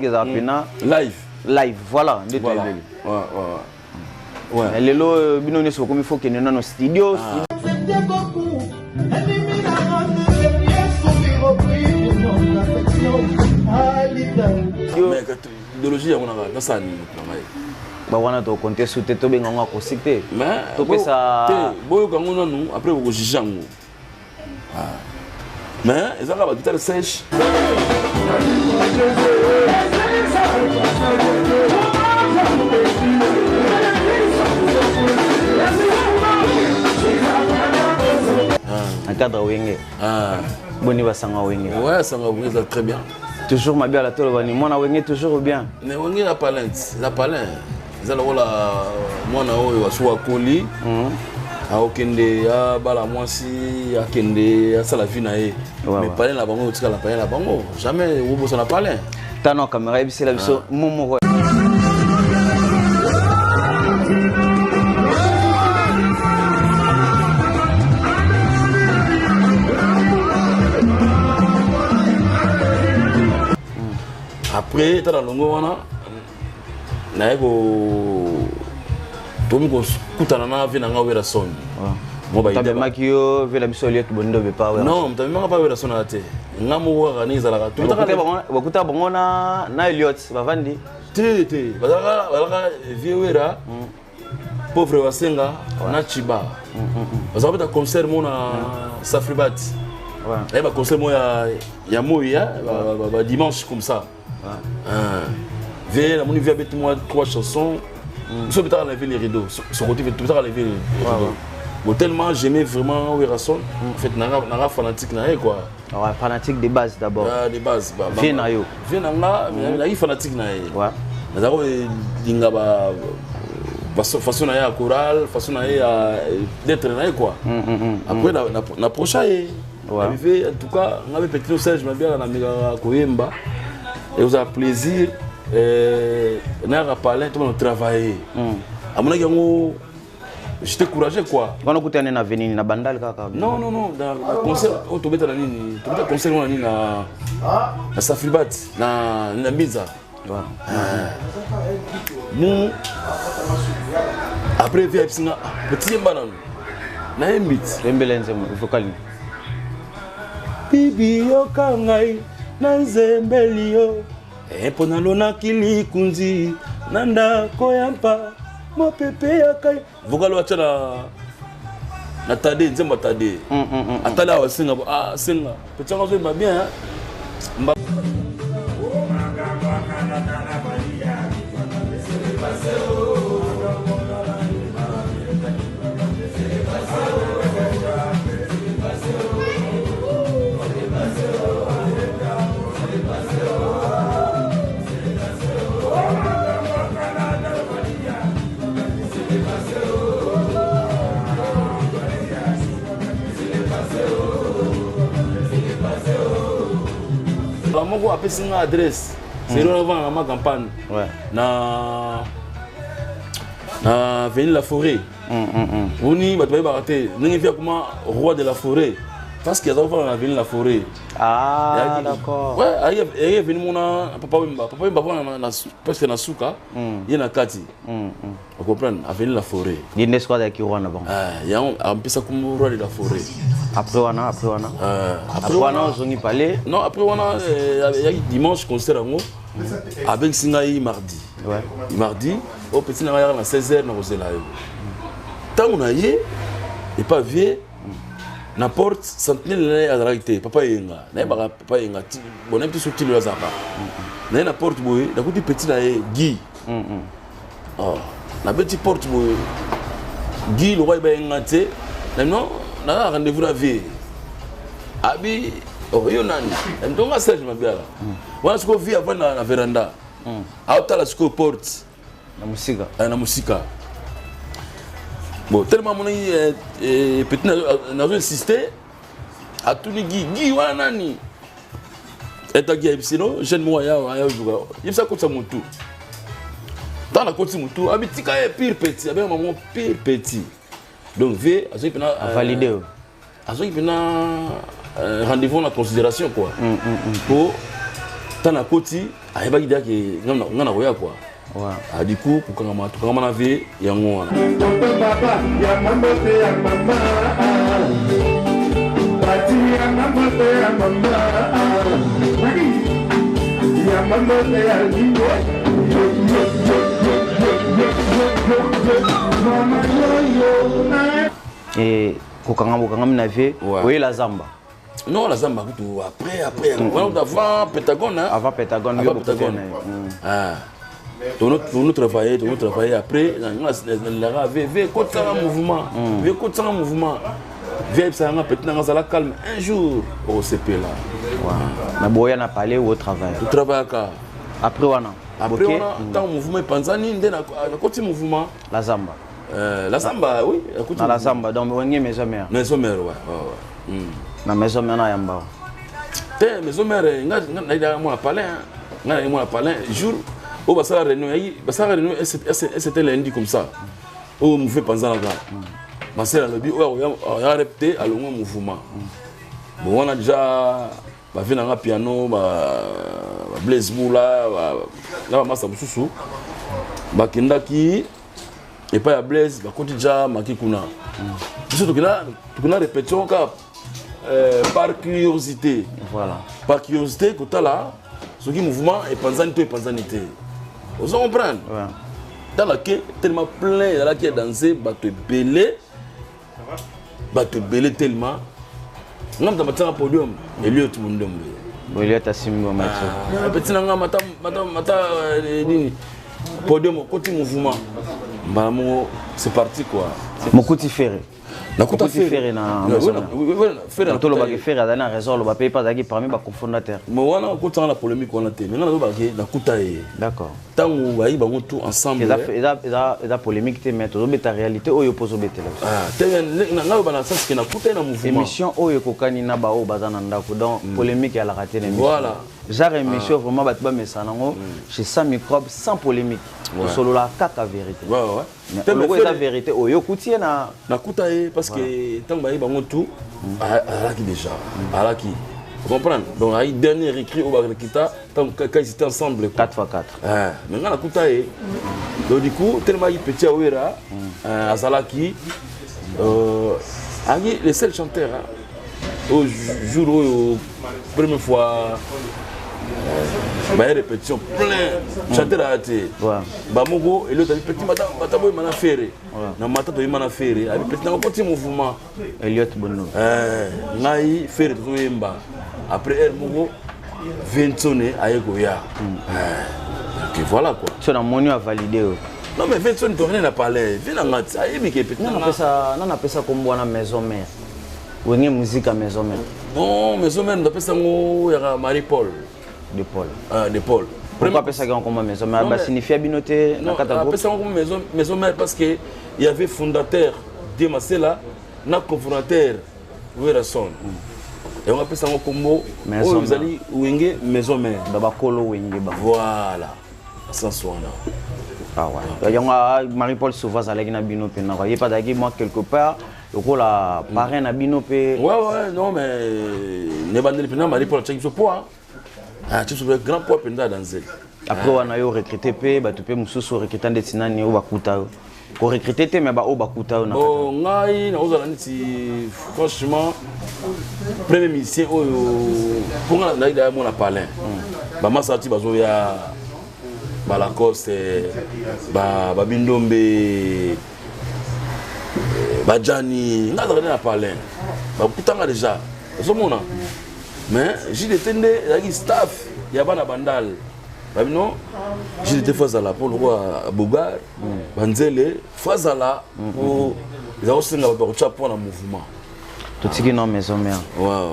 ezalaka mpena live. Live, voilà nde Voilà. toyebeli. Ouais. Mais lelo bino nyonso bokomi fo kende nano studio. Studio. Mais idéologie yango nanga nasala nini moto na ngai? Bawana tokonte su te, tobenga yango acoustique te. Mais Topesa- te, boyoka yango nanu, après bokojuge yango. Ah. Mais eza kaka baguitare sèche. Na cadre Wenge. Ah. Boni basanga Wenge? Ouais, sanga Wenge eza très bien. Toujours Mabiala, toloba ni mwana Wenge toujours bien. Mais Wenge eza palin, eza palin, eza lokola mwana oyo asuki akoli, akokende abala mwasi, akende asala vie na ye. Mais palin na bango otikala palin na bango, jamais obosana palin. Tano caméra, yebisela biso mo moko. Après tala longo wana naye ko tomi kokutana na vie na nga Werrason. Mo ba idée Tabemaki yo vela biso liaki bondobe pa we? Non, moto amemaka pa Werrason aza te, nga moko kaka ndenge ezalaka. Bakuta bango na Eliot bavandi? Te te, bazalaka vieux Wera, pauvre Wasenga na Chiba, bazalaka beta concert mo na Safribat. Aye baconcert mo ya moi ya ba dimanche comme ça. Ah. Vieux, namoni vieux abeti mwa trois chansons, biso betaka lever les rideaux, sokoti tobetaka lever les rideaux. Bon, tellement j'aimais vraiment Werrason, en fait nanga fanatique na ye quoi. Ouais, fanatique de base d'abord. Ah, de base Vie na yo. Vie na nga, nayaki fanatique na ye. Nazalaka kolinga ba façon na ye ya chorale, façon na ye ya d'être na ye quoi. Après naprocha ye. Arrivé, en tout cas nga mpe petit Serge Mabiala namekaka koyemba, ekozala plaisir nayaka palin to bana travailler. Amonaki yango, j'étais courageux quoi. Wana okutani na venini na Bandal kaka? Non, non, non, na concert oyo tobeta na nini, tobeta concert wana nini na Safribat na Mbinza. Mu après vieux ayebisi nga: "Ah, petit, yemba nanu." Nayembi ti. Yembela nzembo vocal. Bibi, yoka ngai na nzembeli yo mpo nalonaki likunzi na ndako ya mpa mopepe ya kai. Vocal oyo atya na Tade, nzembo ya Tade. Atali awa, senga ah, senga petit yango azoyemba bien hein? Mbala moko apesi nga adresse seri wana ovanda na ma campagne na avenue La Forêt. Oni bato bayebaka te ndenge vieux akoma roi de la forêt, parce que aza kovanda na avenue La Forêt. Ah, d'accord. Ouais, ayaki venu mona Papa Wemba. Papa Wemba vanda presque na suka, ye na kati. Ocomprendre, avenue La Forêt. Ye nde soki azalaki roi na bango. Ah, yango ampesa kombo roi de la forêt. Après wana, après wana? Ah, après wana ozongi palais? Non, après wana eyaki dimanche concert yango, abengisi ngai mardi. Mardi oyo petit na ngai yaka na 16 heures na kozela yo. Ntango na ye epa vieux na porte, sentinelle na ye azalaki te, papa Yenga. Nayebaka papa Yenga bon, nayebi te soki tilo azalaka na ye. Na porte boye nakuti petit na ye Guy. Oh, nabeti porte boye, Guy lokwa yeba yenga te. Na non, naza na rendez-vous na vieux. Abi: "Oh, yo nani?" Ntonga Serge Mabiala wana. Sikoyo vieux avandi na veranda, aotala sikoyo porte. Na mosika. Na mosika. Bon, tellement amonaki petit nazo insiste, atuni Guy: "Guy wana nani?" Etaki ayebisi: "No, jeune moko aya aya oluka." Yebisa akotisa motu. Ntango nakotisi motu, abi: "Tika ye, pire petit." Abenga mamo pire petit. Donc vieux azwaki mpena Avalide oyo. Azwaki mpena rendez-vous na considération quoi, po Ntango nakoti, ayebaki deja ke nga nakoya quoi. Ah, du coup kokangama, tokangama na vie yango wana. Papa ya mama pe ya mama, Pati ya mama pe ya mama, ya mama pe ya lingo. Mama yo yo. Kokangama, kokangami na vie, oyela zamba. Non, la zamba kutu après wana avant Pentagone, hein? Avant Pentagone. Avant Pentagone. Ah, tono travailler, tono travailler. Après nalelaka ve kotisanga mouvement, ve kotisanga mouvement, ve ayebisaka nga: petit nanga, azala calme, un jour okosepela. Na boya na palais ou au travail? Totravaillaka. Après wana? Après wana, ntango mouvement epanzani nde nakoti mouvement. La zamba. La zamba, oui. Na la zamba, donc Wenge Maison Mère. Maison Mère, ouais. Na Maison Mère na yamba? Te, Maison Mère nga nayidaka mwana palais, nga nayi mwana palais. Jour oyo basala réunion, yaki basala réunion, c'était lundi comme ça, oyo mouvement epanzanaka. Masele alobi oyo aya rep te, alongwe mouvement. Bon, wana déjà bavi nanga piano, Bablaise Bula na bamasa mosusu bakendaki epai ya Blaise, bakoti déjà maki kuna. Biso tokenda répétition kaka par curiosité. Voilà. Par curiosité, kotala soki mouvement epanzani to epanzani te, ozo comprendre? Tala ke tellement plein ezalaki ya danse, bato ebele, bato ebele tellement nga moto amatianga podium, Eliot Mundombe. Eliot asimbi matio. Apeti na nga mata mata mata nini, podium, okoti mouvement mbala moko, c'est parti quoi. Mokuti Ferre? Nakuta. Ferre na, tolobaki Ferre azali na raison, aloba mpe azalaki parmi bacofondateur. Mais wana okotanga na polémique wana te, mais nga nazobaki nakuta ye. Ntango bayi bango tout ensemble. Eza polémique te, mais tozobeta réalité oyo mpo ozobetela. Te, ngai oyo bana sens ke nakuta ye na mouvement. Émission oyo ekokani na baoyo baza na ndako, donc polémique eyalaka te na émission. Voilà. Genre émission vraiment bato bamesana yango chez Sans Microbe, sans polémique, tosolola kaka vérité. Loko eza vérité oyo okuti ye na. Nakuta ye parce que ntango bayi bango tout, azalaki déjà, azalaki, comprendre? Donc ayi dernier recrue oyo barekita ntango quand ils étaient ensemble. 4 x 4. Mais nga nakuta ye. Donc du coup, tellement ayi petit awera, azalaki ayaki le seul chanteur au jour oyo première fois baye répétition, plein, chanteur aya te. Bamoko Elio tabi petit mata boyema na Ferre, na mata toyema na Ferre, abi petit nanga koti mouvement. Eliot Bono. Ngai Ferre tozoyemba. Après heure moko, Vensone aye koya. Donc voilà quoi. So namoni avalide oyo. Non, mais Vensone tokende na palais, vie nanga ti ayebi ke petit. Nana apesa kombo wana Maison Mère, Wenge Musique ya Maison Mère? Non, Maison Mère ndapesa yango yaka Marie Paul. De Paul. Ah, de Paul. Pourquoi apesaki yango kombo Maison Mère? Basignifia bino te na kati ya groupe? Apesa yango kombo Maison Mère parce que il y avait fondateur Dieu Masela na cofondateur Werrason. Yango apesa yango kombo oyo ezali Wenge Maison Mère. Ba bakolo Wenge ba. Voilà, sens wana. Ah ouais. Yango Marie Paul souvent azalaki na bino mpe nako ye mpe azalaki mwa quelque part lokola parrain na bino mpe. Ouais, non, mais nebandeli mpena Marie Paul atiaki biso poids, atiaki biso grand poids mpenza dans nzela. Après wana yo recruté mpe bato mpe mosusu, orecruta ndeti nani oyo bakuta yo? Korecruter te, mais baoyo bakuta yo na? Bon, ngai nakozala neti franchement premier musicien oyo mpo ngai nazalaki daya mwana palin. Bamasa ti bazoya, Balacoste, Babindombe, Bajani, ngai azalaka nde na palin, bakutanga déjà, ozomona. Mais JDT nde ezalaki staff ya bana Bandal, babino JDT fo azala mpo lokola bogar banzele fo azala mpo eza kosenga bato bakotya mpo na mouvement. Totiki na Maison Mère.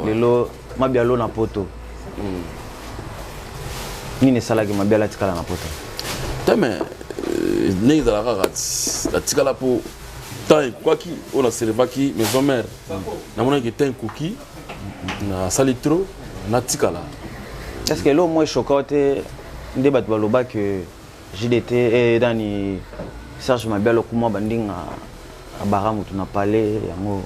Lelo Mabialo na poto, nini esalaki Mabialo atikala na poto? Te, mais ndenge ezala kaka, atikala mpo temps ekwaki oyo naservaki Maison Mère, namonaki temps ekoki, nasali trop, natikala. Est ce que eloko moko echoka te nde bato balobaki JDT nani, Serge Mabialo kuma bandinga abara motu na palais yango?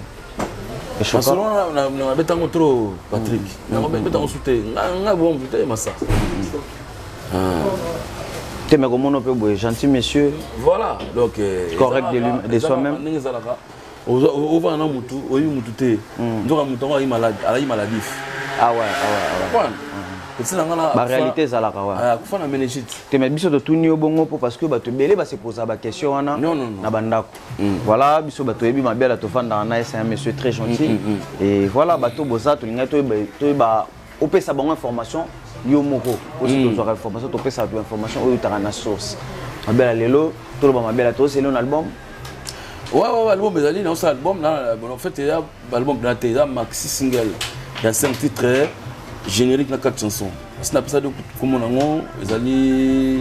Masolo wana nabetango trop, Patrick. Nabetango su te, ngai bo motu te masa. Te, mais komona mpe boye, gentil monsieur. Voilà, donc correct de soi-même. Ndenge ezalaka, ovanda na mutu, oyebi mutu te, nzoka mutu yango azali maladif. Ah ouais, ah ouais, ah ouais. Petit na nga na Baréalité ezalaka wa. Akufa na méningite. Te, mais biso totuni yo bongo mpo parce que bato ebele base posa baquestion wana Non, non, non. na bandako. Voilà, biso bato oyebi Mabiala, tofandaka na ye, c'est un monsieur très gentil. Et voilà, bato boza tolingai toyeba, opesa bango information yo moko osi. Tozwaka information, topesa bato information oyo eutaka na source. Mabiala, lelo toloba Mabiala, tozoseli na album. Ouais, album ezali, naosala album na, bon, en fait eza album na te, eza maxi single ya 5 titres, générique na 4 chansons. Asi napesa de kombo nango, ezali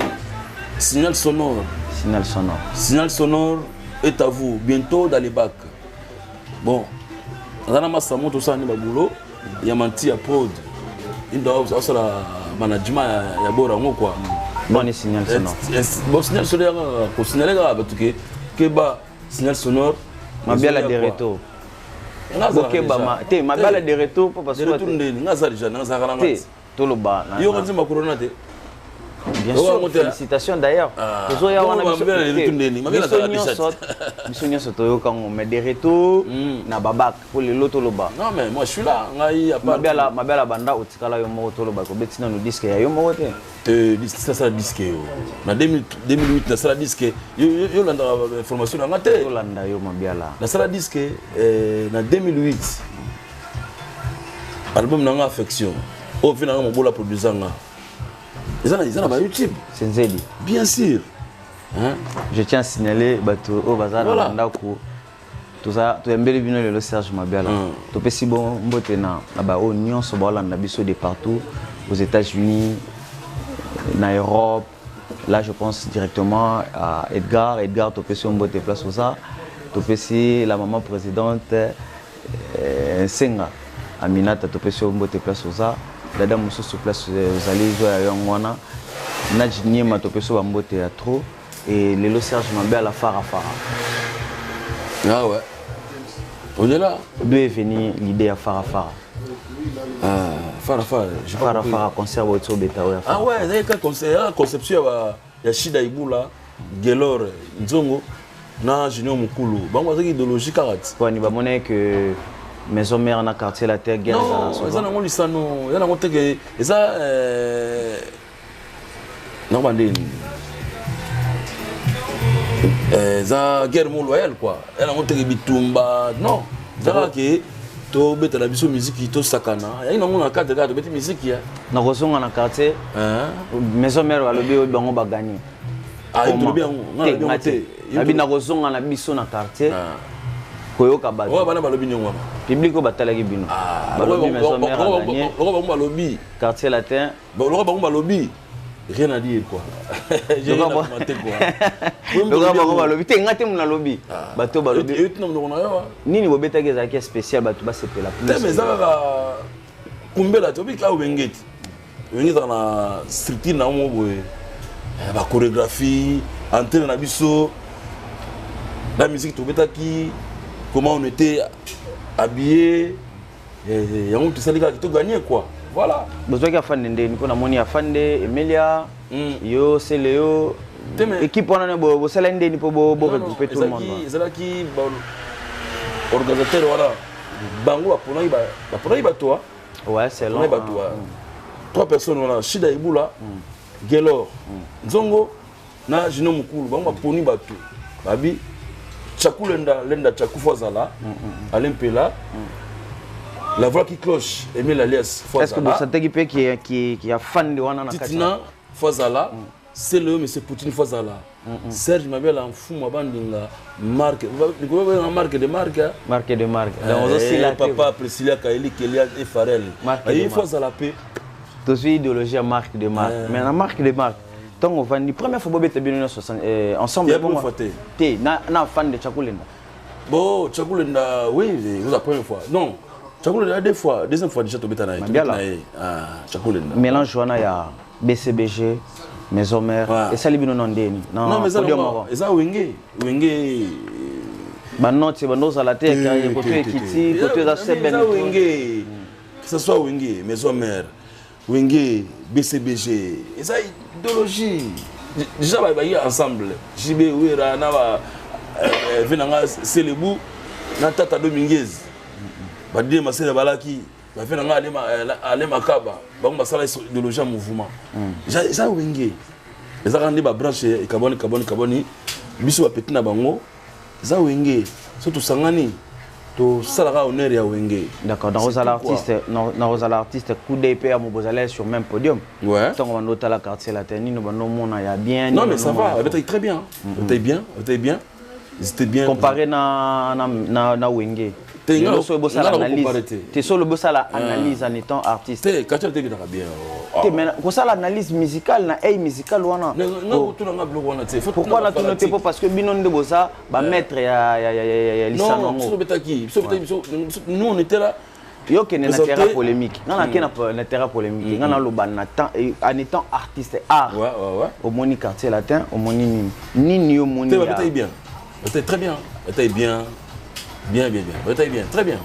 Signal Sonore. Signal Sonore. Signal Sonore est à vous bientôt dans les bacs. Bon, aza na masamo, tosala nde babulo ya manti ya prod, indo aosala management ya bord yango quoi. Boni Signal Sonore? Bon, Signal Sonore yaka kosignale kaka bato ke keba, Signal Sonore. Mabiala de retour, bokeba te, Mabiala de retour mpo parce que retour ndeni nga aza déjà, nga azalaka na te toloba. Yo konzima corona te. Bien sûr, félicitations d'ailleurs. Tozoya wana, biso nyonso toyoka ngo, mais de retour na babak mpo lelo toloba. Non, mais moi je suis là, ngai. Mabiala, Mabiala, banda otikala yo moko, toloba kobeti nano disque ya yo moko te. Te, nasala disque yo na 2008, nasala disque. Yolandaka information na nga te. Tolanda yo, Mabiala. Nasala disque na 2008, album na nga Affection, oyo mpe na nga mobola produisa nga, eza na bayoutube. Senzeli. Bien sûr. Hein? Je tiens à signaler bato oyo baza na ndako, toyambeli bino lelo Serge Mabiala. Topesi bon mbote na baoyo nyonso baolanda biso de partout, aux États-Unis, na Europe. Là, je pense directement à Edgar. Edgar, topesi yo mbote place oza. Topesi la maman présidente Senga Aminata, topesi yo mbote place oza. Dada mosusu, place ozali, zwa ya yango wana. Naji Niema, topesi yo bambote ya trop. Et lelo Serge Mabiala, fara fara. Ah ouais, on est là. D'où est venue l'idée ya fara fara? Ah, fara fara. Fara fara, concert oyo obeta oyo. Ah ouais, ezalaki conception ya Shida Ibula, Gelor Nzongo na Junior Mokulu. Bango bazalaki idéologie kaka ti. Poni bamonaki que Maison Mère na Quartier la Terre, guerre? Non, eza nango lisano, eza nango teke, eza nango bandeni, eza guerre mo loyale quoi. Eza nango teke bitumba, non, eza kaka ke tobetela biso miziki, tosakana, yaki nango na cadre kaka tobeti miziki ya. Na kozonga na quartier, Maison Mère balobi oyo bango baganye. Tolobi yango te, nabi na kozonga na biso na quartier, koyoka bato. Bana balobi ndenge wana. Public oyo batalaki bino balobi Maison Mère aganye. Loko bango balobi. Quartier Latin. Loko bango balobi, rien à dire quoi, j'ai rien à commenter quoi. Loko bango balobi te, nga te mu nalobi, bato balobi. Tina monoko na yo. Nini bobetaki ezalaki spécial, bato basepela? Te, mais eza kaka kumbela te, obiki awa Wenge te. Wenge ezaka na structure na yango boye, bachorégraphie entraîne na biso, la musique tobetaki, comment on était habillé, yango tosali kaka toganye quoi, voilà. Bozwaki afande ndeni? Mpo namoni afande Emelia, yo sele, yo équipe wana, bosala ndeni mpo boregroupe tout le monde? Ezalaki organisateur wana, bango baponaki bato. Ouais, c'est long. Bato trois personnes wana, Shida Ibula, Gelor Nzongo na Jino Mokulu, bango baponi bato, babi Tchaku Lenda Lenda Tchaku fo azala, Alain Mpela, la voix qui cloche, Emile Alias fo. Est-ce que bosantaki mpe ki afandi wana na Titina fo azala, c'est le monsieur Poutine fo azala, Serge Mabiala mfumu abandinga marque likolo babenga marque de marque. Marque de marque, donc ozosila. Papa Priscilla Kaeli Kelia et Farel, il faut azala mpe. Tozwi idéologie ya marque de marque, mais na marque de marque, ntongo ovandi première fois bobeta bino nyonso ensemble? Te. Te, na fan de Chakulenda. Bon, Chakulenda, oui, c'est la première fois. Non, Chakulenda deux fois, deuxième fois déjà tobeta na ye. Ah, Chakulenda. Mélange wana ya BCBG, Maison Mère, esali bino na ndeni? Non, mais eza Wenge, Wenge. Banote bandozala te, koto ekiti, koto eza seben. Wenge, que ce soit Wenge Maison Mère, Wenge BCBG, eza idéologie déjà. Baye ensemble, JB, Wera na ba ve nanga Selebu na Tata Dominguez, badie masele balaki bafe nanga Ale Makaba, bango basala idéologie ya mouvement. Eza Wenge, ezaka nde babranche ekabwani kabwani kabwani. Biso bapeti na bango eza Wenge. So tosangani, tosalaka honneur ya Wenge. D'accord. Dans ozala artiste, na ozala artiste, coup d'épée ya mobozala sur même podium. Ntango bando otala Quartier Latin, nini bando omona ya bien? Non, mais ça va, babetaki très bien, babetaki bien, babetaki bien, ils étaient bien. Comparé na Wenge lelo, so bosala analyse te, so bosala analyse en étant artiste. Te, Quartier Latin ebetaka bien. Te, mais kosala analyse musicale na ei musicale wana. Tunanga biloko wana te. Pourquoi natuna te? Po parce que bino nde boza bamaître ya lisano yango. Biso betaki, biso betaki, biso, nous on était là. Yo kende na terrain polémique, nga nake na terrain polémique. Nga naloba na temps, en étant artiste, art. Omoni Quartier Latin, omoni nini nini yo omoni? Te, babetaki bien, babetaki très bien, babetaki bien, bien, bien, bien, babetaki bien, très bien.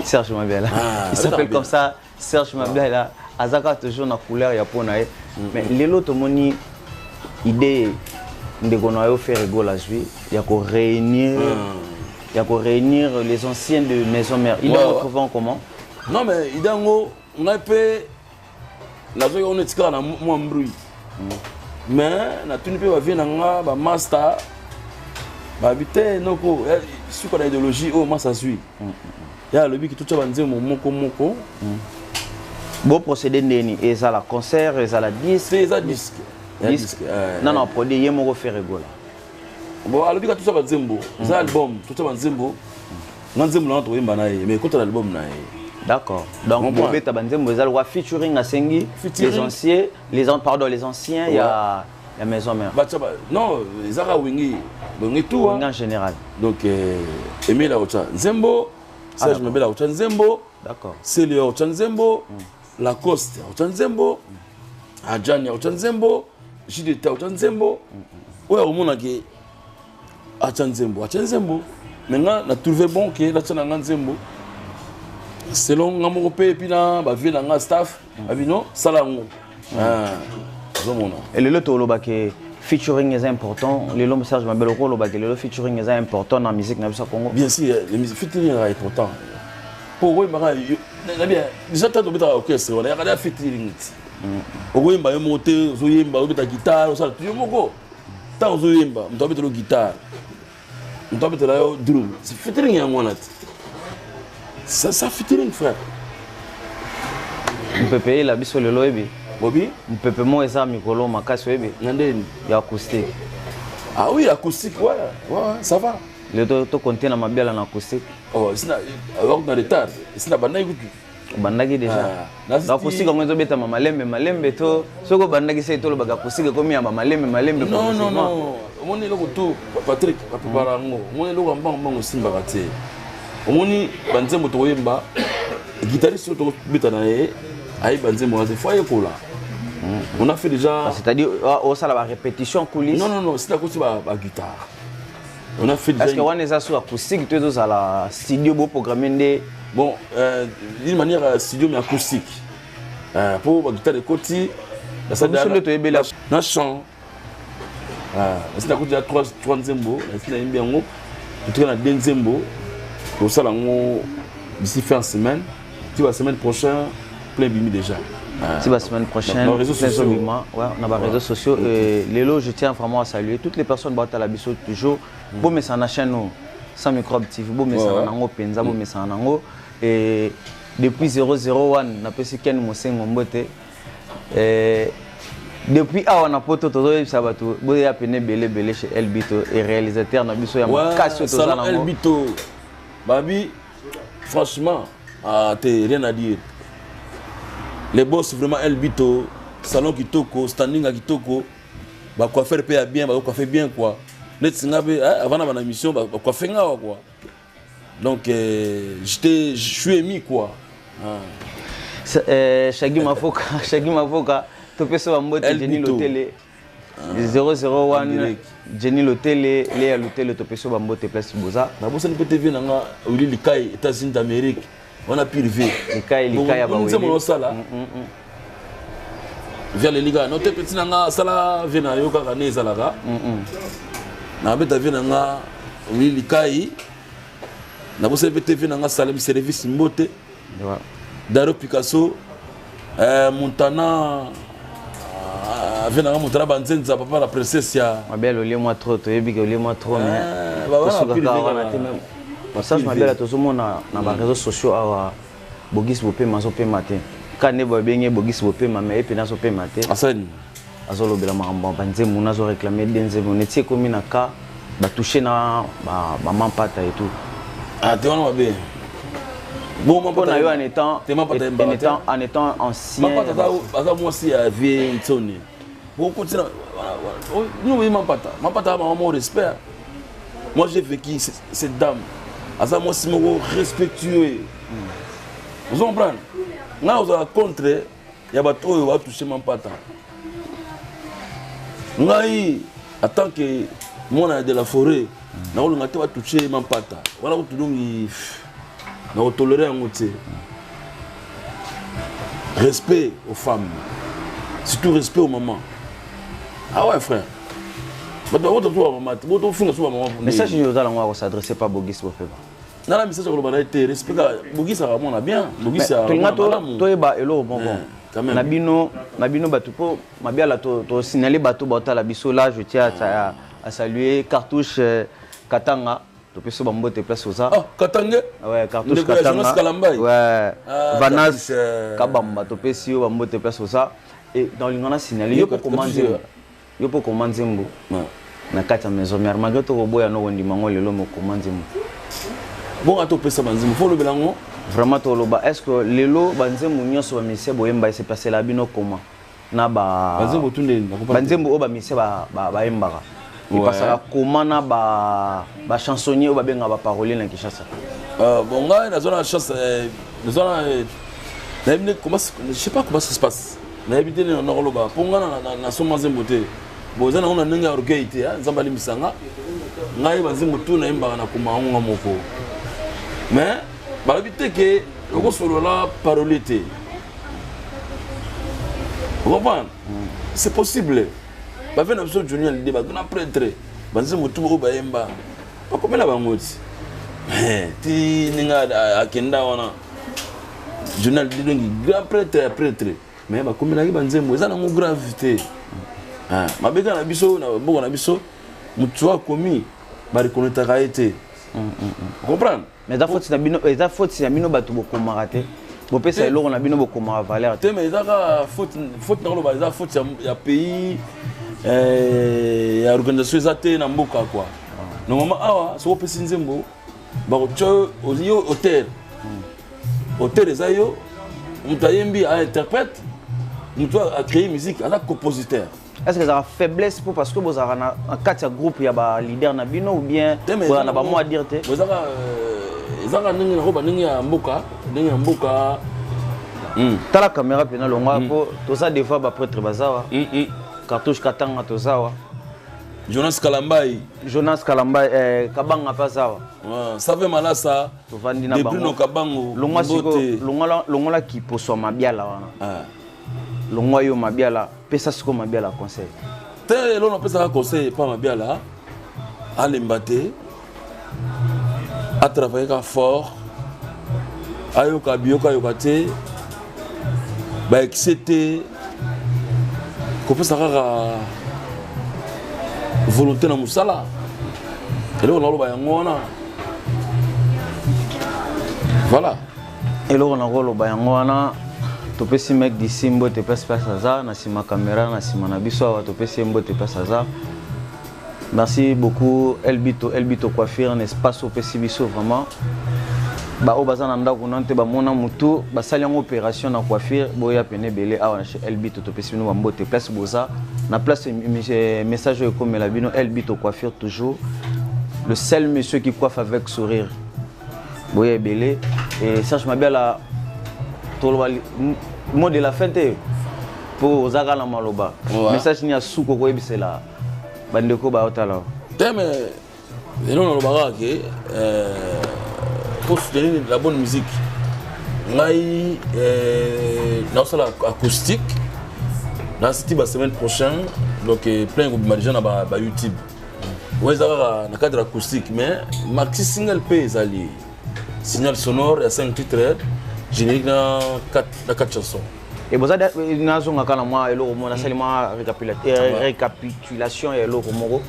Serge Mabiala, ah, il s'appelle comme ça, Serge Mabiala azaka toujours na couleur ya mpo na ye. Mais lelo tomoni idée ndeko na yo Ferre Gola azwi ya koréunir les anciens de Maison Mère. Il ouais, retrouve comment? Non, mais idée yango, ngai mpe nazwaki ono etikaka na mwa mbruit, mais natuni mpe bavie na nga, bamaster babi te noko suka na idéologie oyo masa azwi ya alobiki totya banzembo moko moko. Bo procédé ndeni? Ezala concert, ezala disque? Te, eza disque. Disque nano produit ye moko Ferre Gola? Bon, alobi ka totya banzembo, eza album, totya banzembo. Nga nzembo nanga tokoyemba na ye, mais ekota na album na ye. D'accord, donc bobeta banzembo, eza lokwa featuring. Asengi les anciens, les pardon, les anciens ya Maison Mère. Batia ba non, ezaka Wenge, Wenge tout. Wenge en général. Donc Emile akotya nzembo, Serge Mabiala akotya nzembo, Sele akotya nzembo, Lacoste akotya nzembo, Adjani akotya nzembo, JDT akotya nzembo. Oyo akomonake atya nzembo, atya nzembo. Mais nga na trouvé bon ke natya na nga nzembo selon nga moko mpe, et puis na bavie na nga staff abi non, sala yango, ozomona. Lelo tolobake featuring eza important. Lelo Serge Mabiala, okolobake lelo featuring eza important na musique na biso ya Congo? Bien sûr, featuring eza important mpo okoyembaka nabia déjà. Tango tobetaka orchestre wana, yaka da featuring ti okoyemba yo moko te. Ozoyemba, ozobeta guitare, osala yo moko. Ntango ozoyemba, moto abetela yo guitare, moto abetela yo drum, featuring yango wana ti ça featuring, frère. Mopepe eyela biso lelo, oyebi? Bobi. Mopepe moko eza mikolo makasi, oyebi? Na ndeni? Ya acoustique. Ah oui, acoustique, ouais, ça va. Lelo tokonte na Mabiala na acoustique. Oh, sina na retard, sina bandaki kutu. Obandaki déjà. Acoustique yango ezobetama malembe malembe to soki obandaki se tolobaka acoustique ekomi ya bamalembe malembe? Non, non, non, omoni eloko to Patrick baprépara yango. Omoni eloko ya mbango mbango esimbaka te. Omoni banzembo tokoyemba, guitariste oyo tokobeta na ye ayeba nzembo wana te, faut ayekola. On a fait déjà. C'est-à-dire osala barépétition coulisse? Non, non, non, c'est akoti baguitare, on a fait déjà. Est-ce que wana eza so acoustique to ezozala studio boprogramme nde? Bon, d'une manière studio mais acoustique, mpo baguitare ekoti. Biso nde toyebela. Na chant nasi nakoti ya trois nzembo, nasi nayembi yango, totika na deux nzembo. Tosala yango d'ici fin semaine, ti ba semaine prochaine, plein bimi déjà. Si la semaine prochaine, dans les réseaux sociaux. Ouais, dans les réseaux sociaux. Lelo, je tiens vraiment à saluer toutes les personnes qui la biso toujours. Bon, mais ça na chaîne Sans Microbe TV. Bon, mais ça nango penza, bon, mais ça nango. Et depuis 001, napesi Ken Mosengo mbote. Et depuis awa na poto, tozoyebisa bato boya pene ebele ebele chez Elbito et réalisateur na biso ya makasi oyo toza nango. Elbito babi, franchement, ah, te rien à dire, les boss vraiment. Elbito, salon kitoko, standing ya kitoko, bacoiffeur mpe ya bien, bacoiffe bien quoi. Neti nga mpe avant na bana mission, bacoiffe nga wa quoi. Donc j'étais, je suis émis quoi, ah. Shagi Mafoka, Shagi Mafoka, topesa bambote Jenny Lotele. 001 Jenny Lotele, Léa Lotele, topesi yo bambote place boza. Nabosani mpe te vie na nga Willy Likai, États-Unis d'Amérique, wana pire vie. Likai, Likai ya ba Willy. Nzembo osala. Via leli kaka no te petit na nga asala vie na yo kaka ne ezalaka. Nabeta vie na nga Willy Likai. Nabosani mpe te vie na nga Salem Service Mbote. Dario Picasso, Montana, vie na nga Montana Banzenza, papa la princesse ya Mabel olie mwa trop, toyebi ke olie mwa trop, mais tosukaka wana te. Passage Mabel tozomona na ba réseaux sociaux awa Bogis Bopema azopema te. Ka nde babenge Bogis Bopema, mais epe nazopema te. Asani azolobela makambo ya banzembo, nazo réclamer de nzembo neti ekomi na ka batouche na ba mampata et tout. Ah, te wana mabe. Bon, mpo na yo en étant en étant en étant ancien. Mampata aza mwasi ya vie Nsoni. Bokotina nous oui mampata. Mampata mama mon respect. Moi j'ai vécu cette dame. Aza mwasi moko respectueux. Vous comprenez? Nga ozala contre ya bato oyo batouche mampata. Ngai en tant que mwana de la forêt, nakolinga te batouche mampata. Wana kotulungi nakotolere yango te. Respect aux femmes, surtout respect aux mamans. Ah ouais frère, bato bakota to bamama te, botofunga so bamama. Message nini ozala ngo akosadresse pa Bogis Bopema? Nana message akoloba na ye te, respect kaka. Bogisaka mwana bien, bogisaka tolinga toyeba eloko moko na bino, na bino bato mpo Mabiala tosignale bato baotala biso. Là je tiens à saluer Cartouche Katanga, topesi bambote place oza. Ah, Katange. Ouais, Cartouche Katanga. Ouais. Ah, Vanas Kabamba, topesi yo bambote place oza. Et dans linga na signale yo mpo koma nzembo, yo mpo koma nzembo na kati ya maison mère, malgré tokoboya no kondima ngo lelo mokoma nzembo. Bongo atopesa banzembo, fo olobela yango. Vraiment toloba, est ce que lelo banzembo nyonso bamusicien boyemba esepasela bino koma na ba banzembo tundeni? Banzembo oyo bamusicien bayembaka epasaka koma na bachansonnier oyo babengaka baparolier na Kinshasa? Bon, ngai naza na chance, naza na nayebi nde comment, je sais pas comment ça se passe, nayebi te nde nakoloba mpo ngai nasomba nzembo te. Bon, eza nango na ndenge ya orgueil te, Nzambe alimbisa nga. Ngai banzembo tu nayembaka na koma yango nga moko, mais balobi te ke okosolola parolier te. Comprendre, c'est possible. Bave na biso Junior Lide, bato na prêtre, banzembo tu oyo bayemba bakomela bango ti ti ndenge akenda wana. Junior Lide donc grand prêtre ya prêtre, mais bakomelaki banzembo, eza nango grave te. Mabeka na biso na mboka na biso, motu akomi bareconnaîtraka ye te, comprendre? Mais eza faute na bino, eza faute na bino bato bokomaka te, bopesa eloko na bino bokomaka valeur. Te, mais eza kaka faute, faute nakoloba eza faute ya pays, ya organisation eza te na mboka quoi. Normalement awa soki opesi nzembo, bakotia yo auteur. Auteur eza yo moto ayembi, ainterprète, moto acréé musique aza compositeur. Est ce que ezalaka faiblesse po parce que bozalaka na kati ya groupe ya baleader na bino, ou bien bozala na bamot à dire te? Ezaka ndenge nakoba, ndenge ya mboka, ndenge ya mboka. Tala caméra mpena, longwa po toza des fois baprêtre bazawa. Cartouche Katanga tozawa. Jonas Kalambai. Jonas Kalambai, Kabanga mpe azawa. Save Malasa. Tovandi na bango. Kabango. Longwa siko, longola kiposwa Mabiala wana. Longwa yo Mabiala, pesa siko Mabiala conseil. Te, eloko napesaka conseil epa Mabiala, alemba te, atravaille kaka fort, ayoka biyoka ayoka te, baexcès te, kopesa kaka volonté na mosala. Eloko naloba yango wana, voilà. Eloko nakoloba yango wana. Topesi mec d'ici mbote place place aza na nsima caméra, na nsima na biso awa, topesi ye mbote place aza. Merci beaucoup Elbito, Elbito Coiffure, un espace opesi biso vraiment. Baoyo baza na ndako nano te bamona motu basali yango opération na coiffure, boya pene ebele awa na chez Elbito. Topesi bino bambote place boza na place, message oyo ekomela bino. Elbito Coiffure, toujours le seul monsieur qui coiffe avec sourire. Boya ebele. Et Serge Mabiala, toloba mot de la fin te. Mpo oza kaka na maloba. Message nini ya suka okoyebisela bandeko baotala? Te, mais lelo nalobaka ke pour soutenir la bonne musique, ngai naosala acoustique nasiti ba semaine prochaine, donc plein ekobima déjà na ba YouTube. Oyo eza kaka na cadre acoustique, mais maxi single mpe ezali Signal sonore ya 5 titres, générique na 4 chansons. E boza nazonga kaka na mwa eloko moko, nasali mwa récapitulation ya eloko moko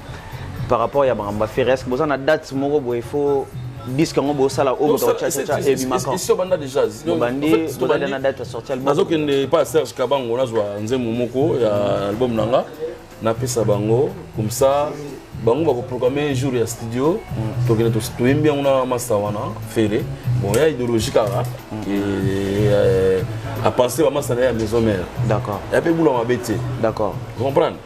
par rapport ya makambo ya Ferre. Est-ce boza na date moko boye faut disque yango bosala oyo ebimaka? Esi obanda déjà. Bobandi, boza na date ya sortie album? Nazokende epa Serge Kabango, nazwa nzembo moko ya album na nga, napesa bango, comme ça bango bakoprogramme jour ya studio, tokende toyembi yango na masta wana Ferre. Bon, ya idéologie kaka apense bamasta na ye ya maison mère. Ya mpe bula mabe te. Comprendre.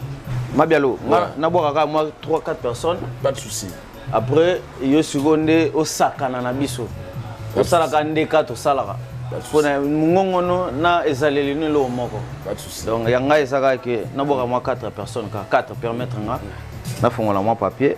Mabialo, nabwaka kaka mwa 3 4 personnes. Pas de souci. Après yo sikoyo nde osakana na biso, osalaka ndeka tosalaka mpona mongongono na ezaleli no eloko moko. Pas de souci. Donc ya ngai eza kaka ke nabwaka mwa 4 personnes, kaka 4. Permettre nga nafongola mwa papier.